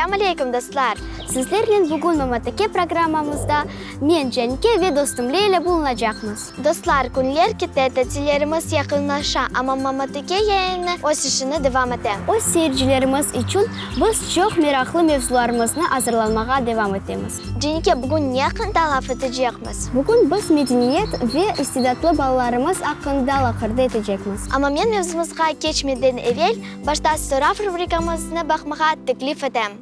Selâm aleyküm, dostlar! Sizlernen bugün Mamateke programmamızda men, Canike ve dostum Leylâ bulunacaqmız. Dostlar, künler kete, tatillerimiz yaqınlaşa, amma Mamateke yayını öz işini devam ete. Öz seyircilerimiz içün biz çoq meraqlı mevzularımıznı azırlanmağa devam etemiz. Canike, bugün ne aqqında laf etecekmiz? Bugün biz medeniyet ve istidatlı balalarımız aqqında laqırdı etecekmiz. Amma men mevzumızğa keçmeden evel, Başta sorav rubrikamıznı baqmağa teklif etem.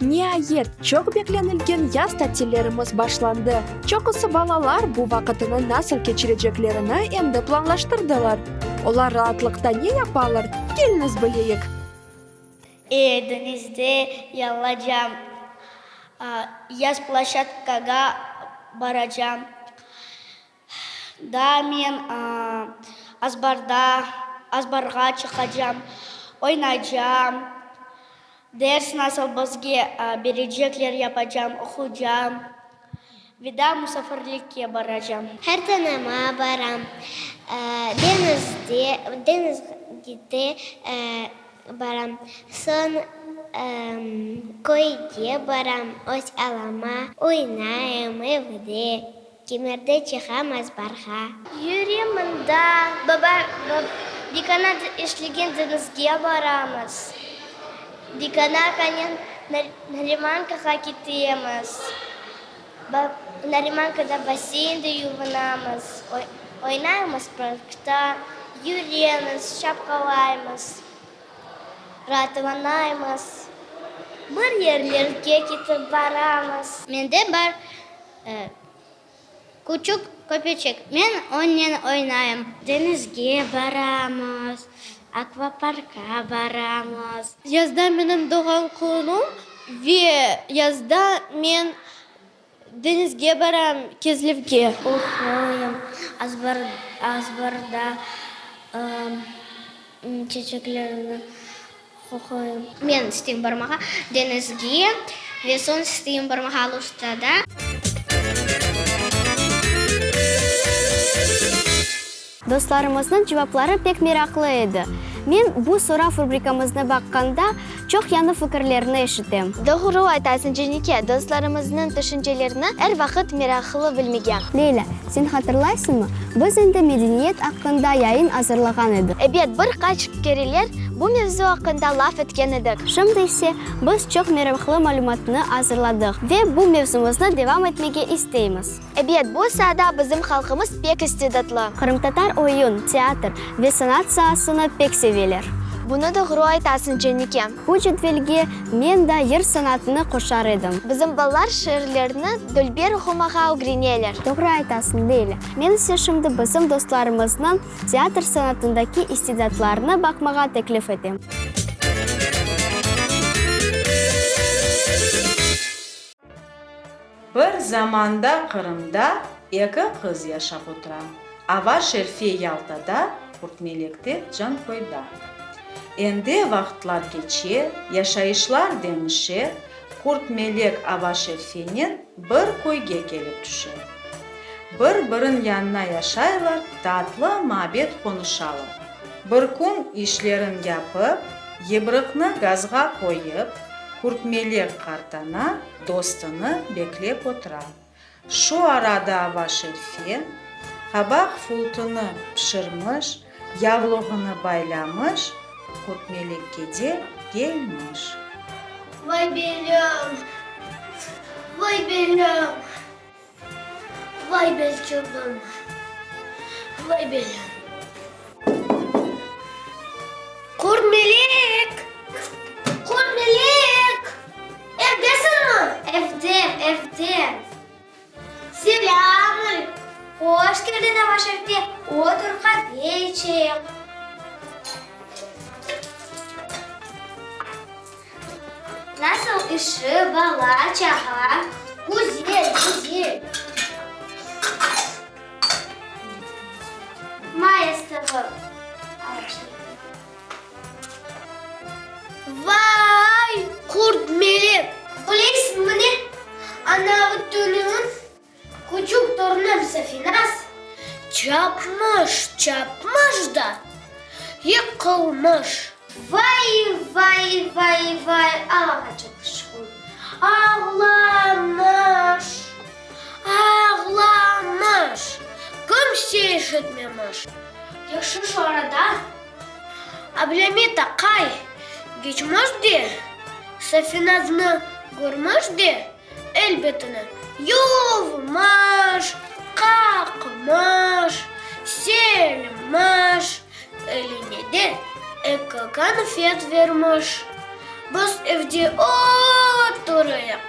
Niayet, çoq beklenilgen yaz tatillerimiz başlandı. Çoqusı balalar bu vaqıtını nasıl keçireceklerini endi planlaştırdılar. Olar raatlıqta ne yapalar, keliñiz bileyik. E, deñizde yalacam, yaz ploşadkağa baracam. Daa men azbarda, azbarğa çıqacam, oynaycam, ders nasıl bizge berecekler yapacam, oqucam ve daa musafirlikke baracam. Qartanama baram, deñizde, deñizge baram, soñ köyge baram, öz alama, oynayım evde. Kimerde çıqam azbarğa. Yüre mında, baba, bikana işlegen deñizge baramız. Bikanakanen Narimankağa ketemiz. Narimankada basseynde yuvunamız, oynaymız parkta, yüremiz, şapqalaymız, raatlanamız, bir yerlerge ketip baramız. Mende bar Küçük köpeçik, men onen oynayım. Deñizge baramız, akvaparkqa baramız. Yazda menim doğğan künüm ve yazda men deñizge baram, Kezlevge. Oquyım, azbarda çeçeklerni qoquyım. Men isteyim barmağa deñizge ve soñ isteyim barmağa Aluştada. Dostlarımıznıñ cevapları pek meraqlı edi. Men bu sorav rubrikamıznı baqqanda, çoq yañı fikirlerni eşitem. Doğru aytasıñ, Cenike, dostlarımıznıñ tüşüncelerini er vaqıt meraqlı bilmege. Leylâ, sen hatırlaysıñmı, biz endi medeniyet aqqında yayın azırlağan edik. Ebet, bir qaç kereler bu mevzu aqqında laf etken edik. Şimdi ise biz çoq meraqlı malümatnı azırladıq ve bu mevzumıznı devam etmege isteymiz. Ebet, bu saada bizim halqımız pek istidatlı. Qırımtatar oyun, teatr ve sanat saasını pek seveler. Bunı doğru aytasıñ, Cenike. Bu cedvelge men da yır sanatını qoşar edim. Bizim balalar şiirlerni dülber oqumağa ögreneler. Doğru aytasıñ, Leyla. Men ise şimdi bizim dostlarımıznıñ teatr sanatındaki istidatlarını baqmağa teklif etem. Bir zamanda Qırımda eki qız yaşap otura, Ava Şerfe Yaltada, Qurtmelek de Cankoyda. Endi vaqıtlar keçe, yaşayışlar deñişe, Qurtmelek Ava Şerfenen bir köyge kelip tüşe. Bir-birin yanına yaşaylar, tatlı mabet qonuşalar. Bir kün işlerin yapıp, yıbrıqnı gazğa qoyıp, Qurtmelek qartana dostunı beklep otura. Şu arada Ava Şerfe qabaq fultını pişirmiş, yavluğını baylamış, Qurtmelekke de kelmiş. Vay belâm, vay belâm, vay belçığım, vay belâm. Qurtmelek! Qurtmelek! Evdesiñmi? Evdem, evdem. Selâm aleyküm! Hoş keldiñ, Ava Şerfe, otur, qave içeyik. Nasıl işi, bala-çağa? Güzel, güzel. Maestro. Vay, qurt melek! Bilesiñmi ne, anavı tünevin küçük torunım Safinaz çapmış, çapmış da, Yıqılmış. Vay, vay, vay, vay, Allağa çoq şükür. Ağlamış, ağlamış, kimse eşitmemiş. Yahşı şu arada Ablâmit aqay keçmiş de, Safinaz'nı körmiş de, el-betini yuvmış, qaqmış, silmiş, eline de eki konfet vermiş. Biz evde oturayıq,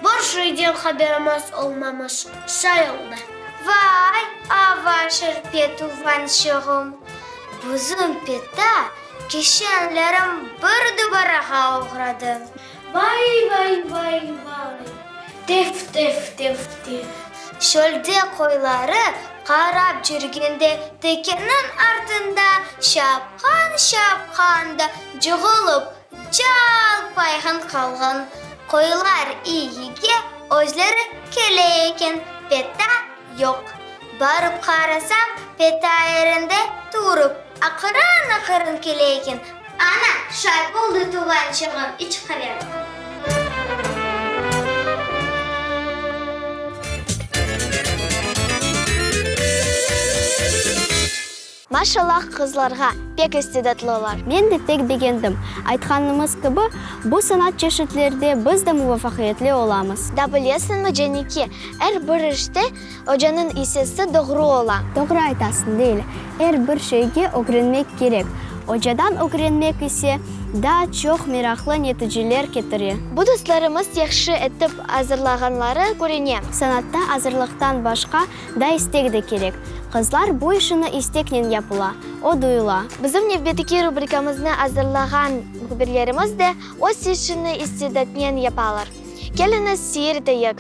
bir şeyden haberimiz olmamış, şay oldı. Vay, ava şerpe tuvğançığım, bizim Petâ keşenlerim bir dubarağa oğradı. Vay, vay, vay, vay, tef, tef, tef, tef. Çölde qoyları qarap cürgende tekeniñ artında şapqan-şapqan da cığılıp calpayğan qalğan. Qoylar iyige özleri kele eken, Petâ yoq. Barıp qarasam, Petâ yerinde turıp, aqırın-aqırın kele eken. Ana, şay oldı tuvğançığım, iç qave. Maşallah qızlarğa, pek istidatlılar. Men de pek begendim. Aytqanımız kibi, bu sanat çeşitlerde biz de muvafaqiyetli olamız. Da bilesiñmi, Cenike, er bir işte ocanıñ issesi doğru ola. Doğru aytasıñ, Leyla. Er bir şeyge ögrenmek kerek. Ocadan ögrenmek ise daa çoq meraqlı neticeler ketire. Bu dostlarımız yahşı etip azırlağanları körüne. Sanatta azırlıqtan başqa da istek de kerek. Qızlar bu işini isteknen yapıla, o duyula. Bizim nevbetteki rubrikamıznı azırlağan mühbirlerimiz de öz işini istidatnen yapalar. Keliñiz seyir eteyik.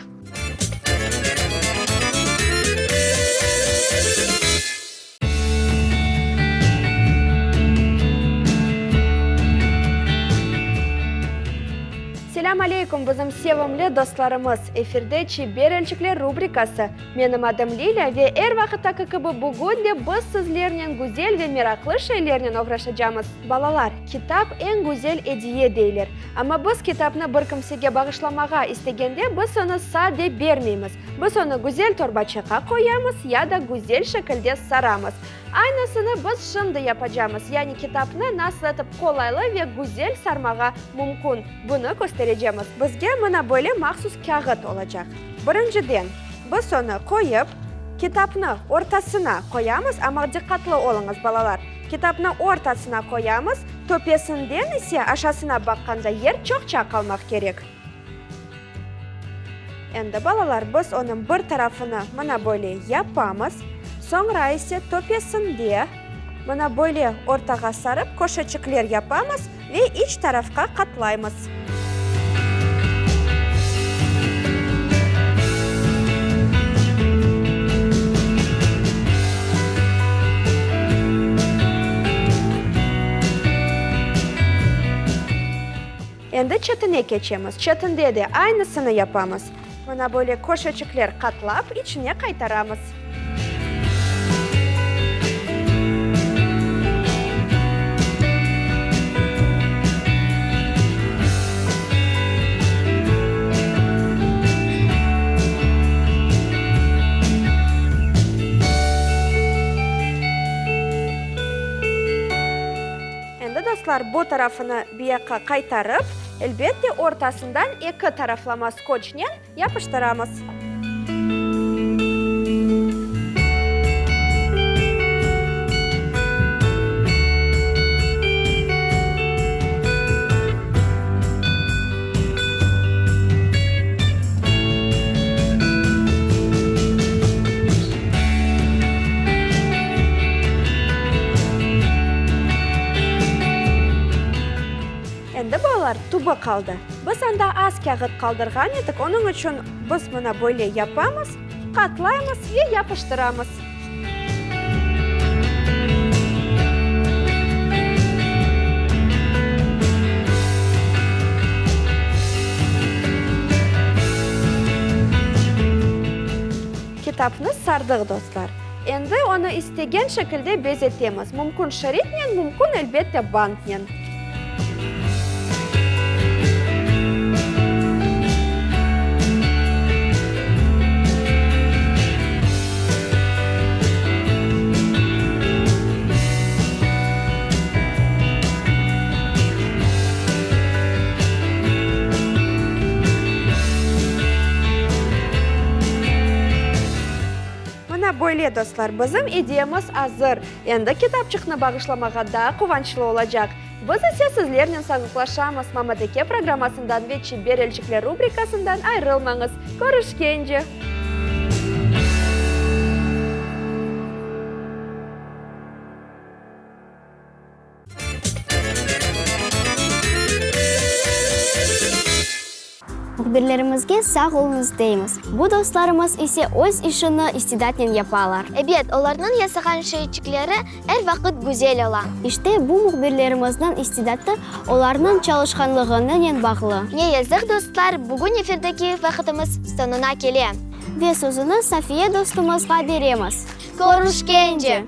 Selâm aleyküm, bizim sevimli dostlarımız! Efirde Çeber elçikler rubrikası. Menim adım Lilâ ve er vaqıttaki kibi bugün de biz sizlernen güzel ve meraqlı şeylernen oğraşacamız. Balalar, kitap eñ güzel ediye deyler. Amma biz kitapnı bir kimsege bağışlamağa istegende biz onı sade bermeymiz. Biz onı güzel torbaçıqqa qoyamız ya da güzel şekilde saramız. Aynısını biz şimdi yapacamız, yani kitapnı nasıl etip qolaylı ve güzel sarmağa mümkün, bunı kösterecemiz. Bizge mına böyle mahsus kâğıt olacaq. Birinciden, biz onı qoyıp, kitapnı ortasına qoyamız, amma diqqatlı oluñız, balalar, kitapnı ortasına qoyamız, töpesinden ise aşasına baqqanda yer çoqça qalmaq kerek. Endi, balalar, biz onıñ bir tarafını mına böyle yapamız, soñra ise töpesinde mına böyle ortağa sarıp köşeçikler yapamız ve iç tarafqa qatlaymız. Endi çetine keçemiz. Çetinde de aynısını yapamız. Mına böyle köşeçikler qatlap, içine qaytaramız. Endi, dostlar, bu tarafını biyaqqa qaytarıp, elbette, ortasından eki taraflama skotçnen yapıştıramız. Endi, balalar, tübü qaldı. Biz anda az kâğıt qaldırğan edik, onıñ içün biz mına böyle yapamız, qatlaymız ve yapıştıramız. Kitapnı sardıq, dostlar. Endi onı istegen şekilde bezetemiz, mümkün şeritnen, mümkün, elbette, bantnen. Mına böyle, dostlar, bizim ediyemiz azır. Endi kitapçıqnı bağışlamağa daa quvançlı olacaq. Biz ise sizlernen sağlıqlaşamız, Mamateke programmasından ve Çiber elçikler rubrikasından ayrılmañız. Körüşkence! Mühbirlerimizge sağ oluñız deymiz. Bu dostlarımız ise öz işini istidatnen yapalar. Ebet, olarnıñ yasağan şeyçikleri er vaqıt güzel ola. İşte, bu mühbirlerimizniñ istidatı olarnıñ çalışqanlığınen bağlı. Ne yazıq, dostlar, bugün efirdeki vaqıtımız soñuna kele. Ve sözüni Safiye dostumızğa beremiz. Körüşkence!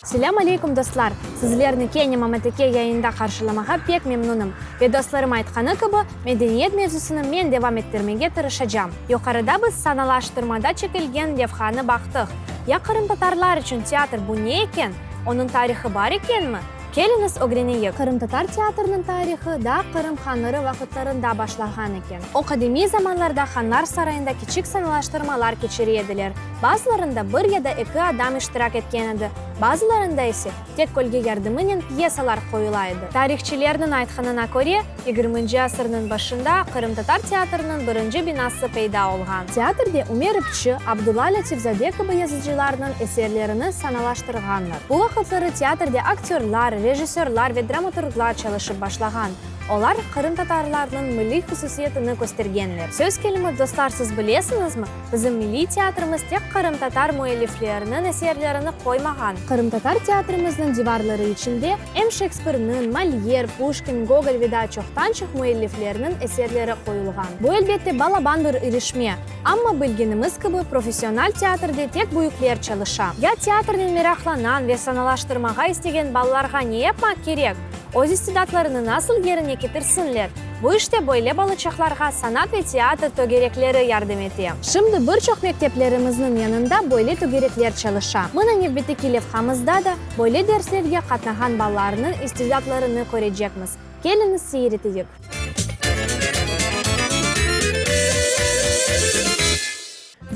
Selâm aleyküm, dostlar! Sizlerni kene Mamateke yayında qarşılamağa pek memnunım. Ve dostlarım aytqanı kibi, medeniyet mevzusını men devam ettirmege tırışacam. Yuqarıda biz sanalaştırmada çekilgen levhanı baqtıq. Ya qırımtatarlar içün teatr bu ne eken? Onıñ tarihı bar ekenmi? Keliñiz ögreneyik. Qırımtatar teatrınıñ tarihı daa Qırım hanları vaqıtlarında başlağan eken. O qadimiy zamanlarda hanlar sarayında kiçik sanalaştırmalar keçire ediler. Bazılarında bir ya da eki adam iştirak etken edi, bazılarında ise tek kölge yardımınen pyesalar qoyula edi. Tarihçilerniñ aytqanına köre, yigirminci asırnıñ başında qırımtatar teatrınıñ birinci binası peyda olğan. Teatrde Ümer İpçi, Abdulla Lâtifzade kibi yazıcılarnıñ eserlerini sanalaştırğanlar. Bu vaqıtları teatrde aktörlar, rejissörlar ve dramaturglar çalışıp başlağan. Olar qırımtatarlarnıñ milliy hususiyetini köstergenler. Söz kelimi, dostlar, siz bilesiñizmi, bizim milliy teatrimiz tek qırımtatar müellifleriniñ eserlerini qoymağan. Qırımtatar teatrimizniñ divarları içinde em Şekspirniñ, Molyer, Puşkin, Gogol ve daa çoqtan-çoq müelliflerniñ eserleri qoyulğan. Bu, elbette, balaban bir irişme. Amma, bilgenimiz kibi, professional teatrde tek büyükler çalışa. Ya teatrnen meraqlanan ve sanalaştırmağa istegen balalarğa ne yapmaq kerek? Öz istidatlarını nasıl yerine ketirsinler? Bu işte böyle balaçaqlarğa sanat ve teatr tögerekleri yardım ete. Şimdi bir çoq mekteplerimizniñ yanında böyle tögerekler çalışa. Mına nevbetteki levhamızda da böyle derslerge qatnağan balalarnıñ istidatlarını körecekmiz. Keliñiz seyir eteyik.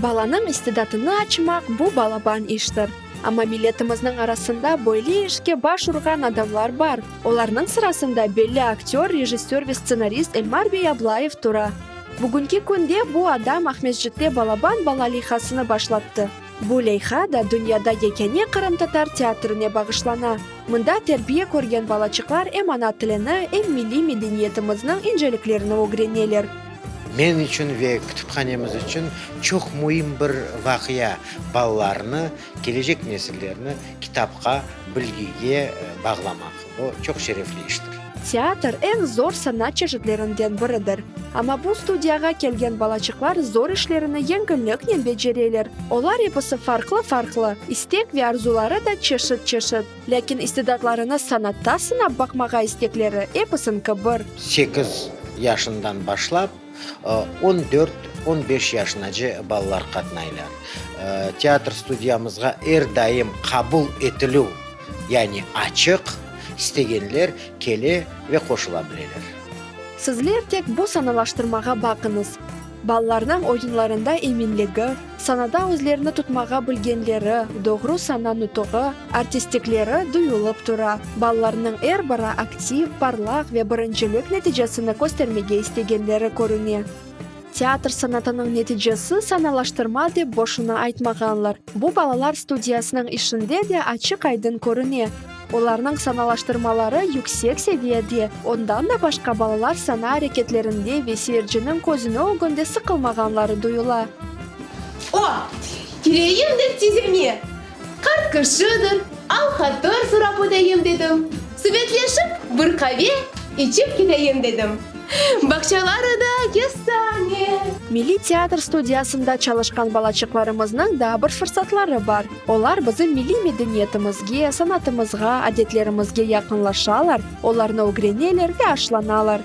Balanıñ istidatını açmaq bu balaban iştir. Amma milletimizniñ arasında böyle işke baş urğan adamlar bar. Olarnıñ sırasında belli aktör, rejissör ve stsenarist Elmar bey Ablayev tura. Bugünki künde bu adam Aqmescitte Balaban bala leyhasını başlattı. Bu leyha da dünyada yekâne qırımtatar teatrine bağışlana. Mında terbiye körgen balaçıqlar em ana tilini, em milliy medeniyetimizniñ inceliklerini ögreneler. Men içün ve kütüphanemiz içün çoq müim bir vaqia, balalarnı, kelecek nesillerni kitapqa, bilgige bağlamaq. Bu çoq şerefli iştir. Teatr eñ zor sanat çeşitlerinden biridir. Amma bu studiyağa kelgen balaçıqlar zor işlerini yengilliknen becereler. Olar episi farqlı-farqlı, istek ve arzuları da çeşit-çeşit. Lâkin istidatlarını sanatta sınap baqmağa istekleri episiñki bir. Sekiz yaşından başlap, on dört, on beş yaşınace balalar qatnaylar. Teatr studiyamızğa er daim qabul etilüv, yani açıq, istegenler kele ve qoşula bileler. Sizler tek bu sanalaştırmağa baqıñız. Balalarnıñ oyunlarında eminligi, sanada özlerini tutmağa bilgenleri, doğru sana nutuğı, artistikleri duyulıp tura. Balalarnıñ er biri aktiv, parlaq ve birincilik neticesini köstermege istegenleri körüne. Teatr sanatınıñ neticesi sanalaştırma dep boşuna aytmağanlar. Bu balalar studiyasınıñ işinde de açıq-aydın körüne. Olarnıñ sanalaştırmaları yüksek seviyede, ondan da başqa balalar sana areketlerinde ve seyirciniñ közüni ögünde sıqılmağanları duyula. O, kireyim de tizeme, qart kişidir, al-hatır sorap öteyim dedim. Subetleşip bir qave. İçip keteyim dedim. Bağçaları da kestane. Milliy teatr studiyasında çalışqan balaçıqlarımıznıñ daa bir fırsatları bar. Olar bizim milliy medeniyetimizge, sanatımızğa, adetlerimizge yaqınlaşalar, olarnı ögreneler ve aşlanalar.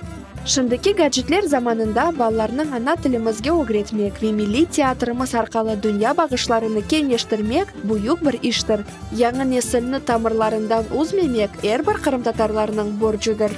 Şimdiki gacetler zamanında balalarnıñ ana tilimizge ögretmek ve milliy teatrımız arqalı dünya bağışlarını keñleştirmek büyük bir iştir. Yañı nesilni tamırlarından üzmemek er bir qırımtatarlarnıñ borcudır.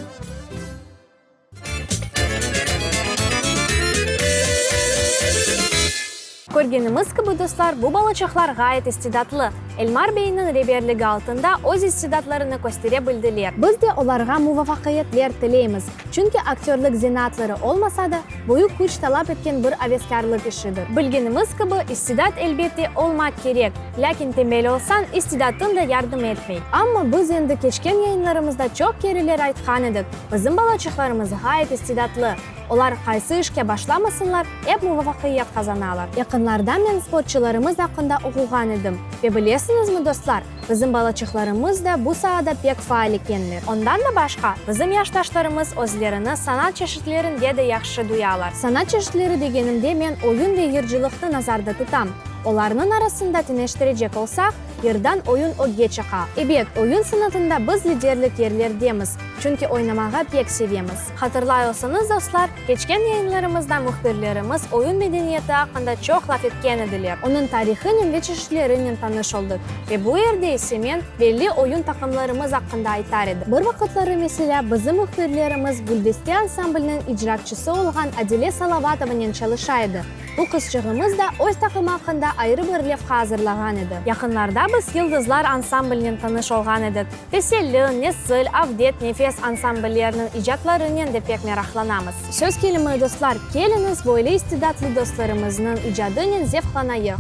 Körgenimiz kibi, dostlar, bu balaçıqlar ğayet istidatlı. Elmar beyniñ reberligi altında öz istidatlarını köstere bildiler. Biz de olarğa muvafaqiyetler tileymiz, çünki aktörlik zenaatları olmasa da, büyük küç talap etken bir aveskârlıq işidir. Bilgenimiz kibi, istidat, elbette, olmaq kerek, lâkin tembel olsañ, istidatıñ da yardım etmey. Amma biz endi keçken yayınlarımızda çoq kereler aytqan edik, bizim balaçıqlarımız ğayet istidatlı. Olar qaysı işke başlamasınlar, ep muvafaqiyet qazanalar. Yaqınlarda men sportçılarımız aqqında oquğan edim. Ve bilesiñizmi, dostlar, bizim balaçıqlarımız da bu saada pek faal ekenler. Ondan da başqa, bizim yaşdaşlarımız özlerini sanat çeşitlerinde de yahşı duyalar. Sanat çeşitleri degenimde men oyun ve yırcılıqnı nazarda tutam. Olarnıñ arasında teñeştirecek olsaq, yırdan oyun ögge çıqa. Ebet, oyun sanatında biz liderlik yerlerdemiz, çünki oynamağa pek sevemiz. Hatırlay olsañız, dostlar, keçken yayınlarımızda mühbirlerimiz oyun medeniyeti aqqında çoq laf etken ediler. Onıñ tarihınen ve çeşitlerinen tanış oldıq. Ve bu yerde ise men belli oyun taqımlarımız aqqında aytar edim. Bir vaqıtları, meselâ, bizim mühbirlerimiz Güldeste ansambliniñ icrakçısı olğan Adile Salavatovanen çalışa edi. Bu qızçığımız da öz taqımı aqqında ayrı bir levha azırlağan edi. Yaqınlarda biz Yıldızlar ansamblinen tanış olğan edik. Teselli, Nesil, Avdet, Nefes ansamblleriniñ icatlarınen de pek meraqlanamız. Söz kelimi, dostlar, keliñiz, böyle istidatlı dostlarımıznıñ icadınen zevqlanayıq.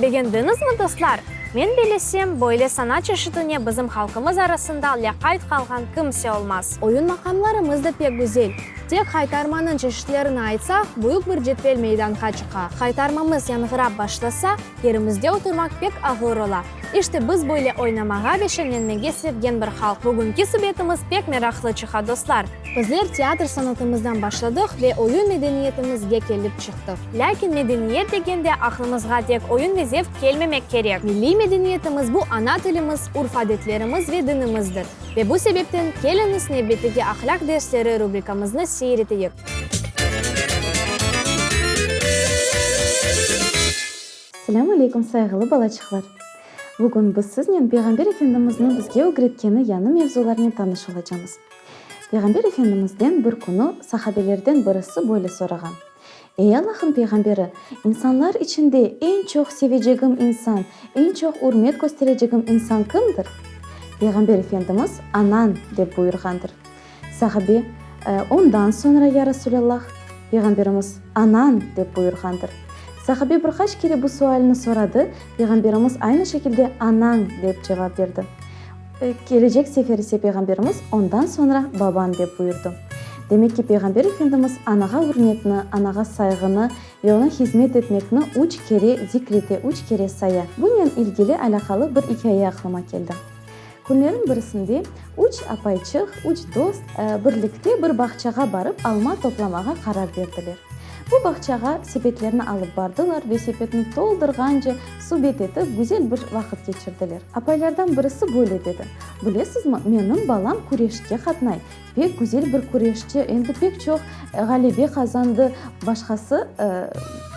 Begendiñizmi, dostlar? Men bellesem, böyle sanat çeşitine bizim halqımız arasında lâqayt qalğan kimse olmaz. Oyun maqamlarımız da pek güzel. Tek haytarmanıñ çeşitlerini aytsaq, büyük bir cedvel meydanğa çıqa. Haytarmamız yañğırap başlasa, yerimizde oturmaq pek ağır ola. İşte biz böyle oynamağa ve şeñlenmege sevgen bir halq. Bugünki subetimiz pek meraqlı çıqa, dostlar. Bizler teatr sanatımızdan başladıq ve oyun medeniyetimizge kelip çıqtıq. Lâkin medeniyet degende aqlımızğa tek oyun ve zevq kelmemek kerek. Milliy medeniyetimiz bu ana tilimiz, urf-adetlerimiz ve dinimizdir. Ve bu sebepten keliñiz nevbetteki Ahlâq dersleri rubrikamıznı seyir eteyik. Selâm aleyküm, sayğılı balaçıqlar! Bugün biz siznen Peyğamber Efendimizniñ bizge ögretkeni yañı mevzularnen tanış olacamız. Peyğamber Efendimizden bir künü sahabelerden birisi böyle sorağan, Ey Allah'ın Peyğamberi, insanlar içinde eñ çoq sevecegim insan, eñ çoq ürmet kösterecegim insan kimdir? Peyğamber Efendimiz, Anañ, dep buyurğandır. Sahabe, Ondan soñra, ya Resulallah? Peyğamberimiz, Anañ, dep buyurğandır. Sahabe bir qaç kere bu sualni soradı, Peyğamberimiz aynı şekilde Anañ, dep cevap berdi. Kelecek sefer ise Peyğamberimiz, Ondan soñra babañ, dep buyurdı. Demek ki, Peyğamber Efendimiz anağa ürmetni, anağa sayğını ve oña hizmet etmekni üç kere zikrete, üç kere saya. Bunen ilgili alâqalı bir ikâye aqlıma keldi. Künlerin birisinde üç apayçıq, üç dost birlikte bir bağçağa barıp alma toplamağa qarar berdiler. Bu bağçağa sepetlerni alıp bardılar ve sepetni toldurğance subet etip güzel bir vaqıt keçirdiler. Apaylardan birisi böyle dedi, Bilesizmi, menim balam küreşke qatnay, pek güzel bir küreşçi, endi pek çoq ğalebe qazandı. Başqası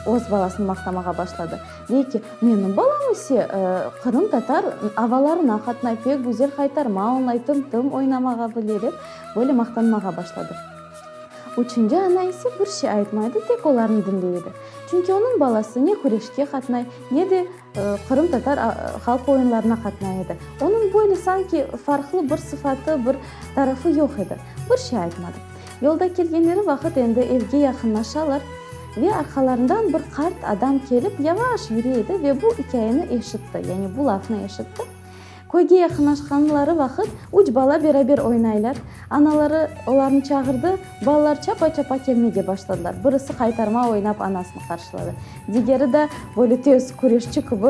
öz balasını maqtamağa başladı. Dey ki, menim balam ise qırımtatar avalarına qatnay, pek güzel qaytarma oynay, tım-tım oynamağa bile, dep, böyle maqtanmağa başladı. Üçünci ana ise bir şey aytmaydı, tek olarnı diñley edi. Çünki onıñ balası ne küreşke qatnay, ne de qırımtatar halq oyunlarına qatnay edi. Onıñ böyle sanki farqlı bir sıfatı, bir tarafı yoq edi. Bir şey aytmadı. Yolda kelgenleri vaqıt endi evge yaqınlaşalar ve arqalarından bir qart adam kelip yavaş yüre edi ve bu ikâyeni eşitti, yani bu lafnı eşitti. Köyge yaqınlaşqanları vaqıt üç bala beraber oynaylar. Anaları olarnı çağırdı, balalar çapa-çapa kelmege başladılar. Birisi qaytarma oynap anasını qarşıladı. Digeri de böyle tez küreşçi kibi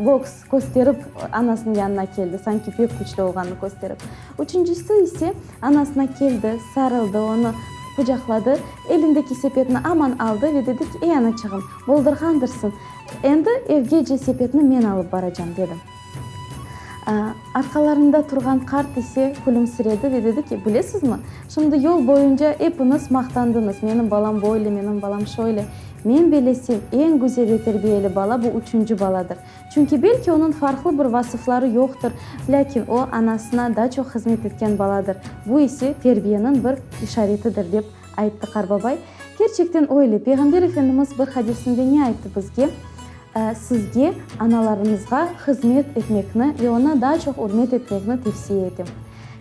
boks kösterip anasınıñ yanına keldi, sanki pek küçlü olğanını kösterip. Üçüncisi ise anasına keldi, sarıldı, onı qucaqladı, elindeki sepetni aman aldı ve dedi ki, Ey, anaçığım, boldurğandırsıñ, endi evgece sepetni men alıp baracam, dedi. Arqalarında turğan qart ise külümsiredi ve dedi ki, Bilesizmi, şimdi yol boyunca epiñiz maqtandıñız, menim balam böyle, menim balam şöyle. Men bellesem, eñ güzel ve terbiyeli bala bu üçünci baladır. Çünki belki onıñ farqlı bir vasıfları yoqtır, lâkin o, anasına daa çoq hızmet etken baladır. Bu ise terbiyeniñ bir işaretidir, dep ayttı qarbabay. Kerçekten öyle. Peyğamber Efendimiz bir hadisinde ne ayttı bizge? Sizge analarıñızğa hızmet etmekni ve oña daa çoq ürmet etmekni tevsiye etem.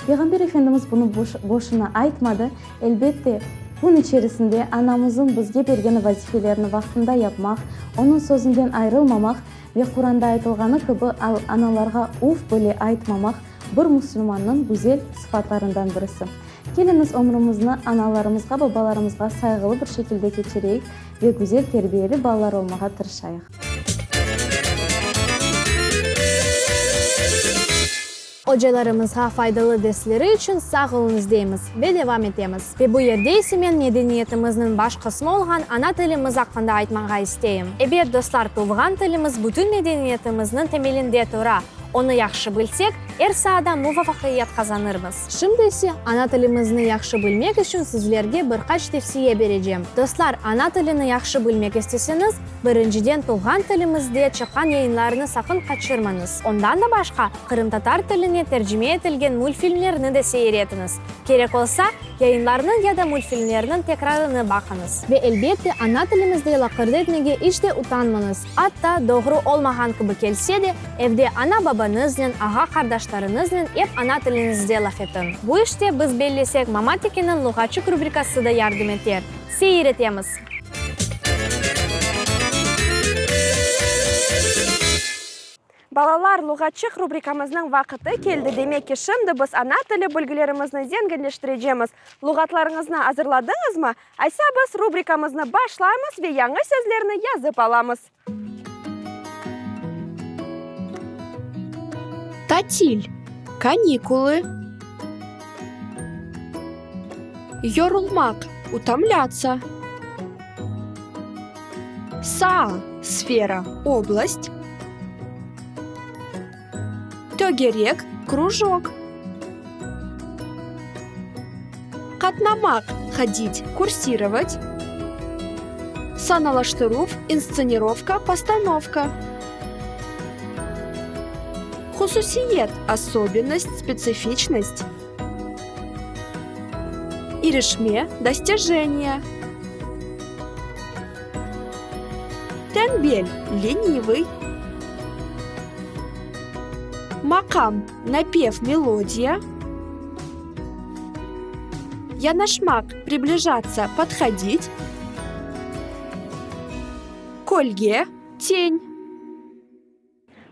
Peyğamber Efendimiz bunı boşuna aytmadı. Elbette, kün içerisinde anamızın bizge bergeni vazifelerini vaqtında yapmaq, onıñ sözünden ayrılmamaq ve Quranda aytılğanı kibi analarğa uf bile aytmamaq bir musulmannıñ güzel sıfatlarından birisi. Keliñiz ömrümizni analarımızğa, babalarımızğa sayğılı bir şekilde keçireyik ve güzel terbiyeli balalar olmağa tırışayıq. Ocalarımızğa faydalı dersleri içün sağ oluñız deymiz ve devam etemiz. Ve bu yerde ise men medeniyetimizniñ baş qısmı olğan ana tilimiz aqqında aytmağa isteyim. Ebet, dostlar, tuvğan tilimiz bütün medeniyetimizniñ temelinde tura. Onı yahşı bilsek, er saada muvafaqiyet qazanırmız. Şimdi ise ana tilimizni yahşı bilmek içün sizlerge bir qaç tevsiye berecem. Dostlar, ana tilini yahşı bilmek isteseñiz, birinciden tuvğan tilimizde çıqqan yayınlarnı saqın qaçırmañız. Ondan da başqa, qırımtatar tiline tercime etilgen mültfilmlerni de seyir etiñiz. Kerek olsa, yayınlarnıñ ya da mültfilmlerniñ tekrarını baqıñız. Ve elbette, ana tilimizde laqırdı etmege iç de utanmañız. Atta, doğru olmağan kibi kelse de, evde ana-babañıznen, ağa-qardaşlarıñıznen ep ana tiliñizde laf etiñ. Bu işte biz bellesek Mama Tekeniñ Luğatçıq rubrikası da yardım eter. Seyir etemiz! Balalar, Luğatçıq rubrikamıznıñ vaqıtı keldi, demek ki, şimdi biz ana tili bilgilerimizni zenginleştirecemiz. Luğatlarıñıznı azırladıñızmı? Aysa biz rubrikamıznı başlaymız ve yañı sözlerni yazıp alamız. Tatil, kanikulı. Yorulmaq, utomlâtsa. Saa, sfera, oblast. Tögerek, krujok. Qatnamaq, hodit, kursirovat. Sanalaştıruv, instsenirovka, postanovka. Hususiyet, osobennost, spetsifiçnost. İrişme, dostijeniye. Tenbel, lenivıy. Maqam, napev, melodiya. Yanaşmaq, približatsa, podhodit. Kölge, ten.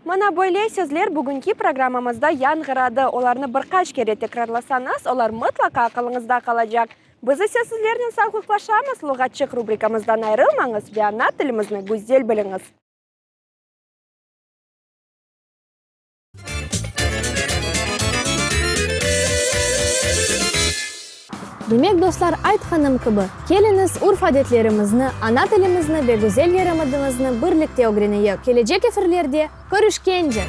Mına böyle sözler bugünki programmamızda yañğıradı. Olarnı bir qaç kere tekrarlasañız, olar mıtlaqa aqılıñızda qalacaq. Biz ise sizlernen sağlıqlaşamız, Luğatçıq rubrikamızdan ayrılmañız ve ana tilimizni güzel biliñiz! Demek, dostlar, aytqanım kibi, keliñiz, urf-adetlerimizni, ana tilimizni ve güzel yarımadamıznı birlikte ögreneyik. Kelecek efirlerde körüşkence!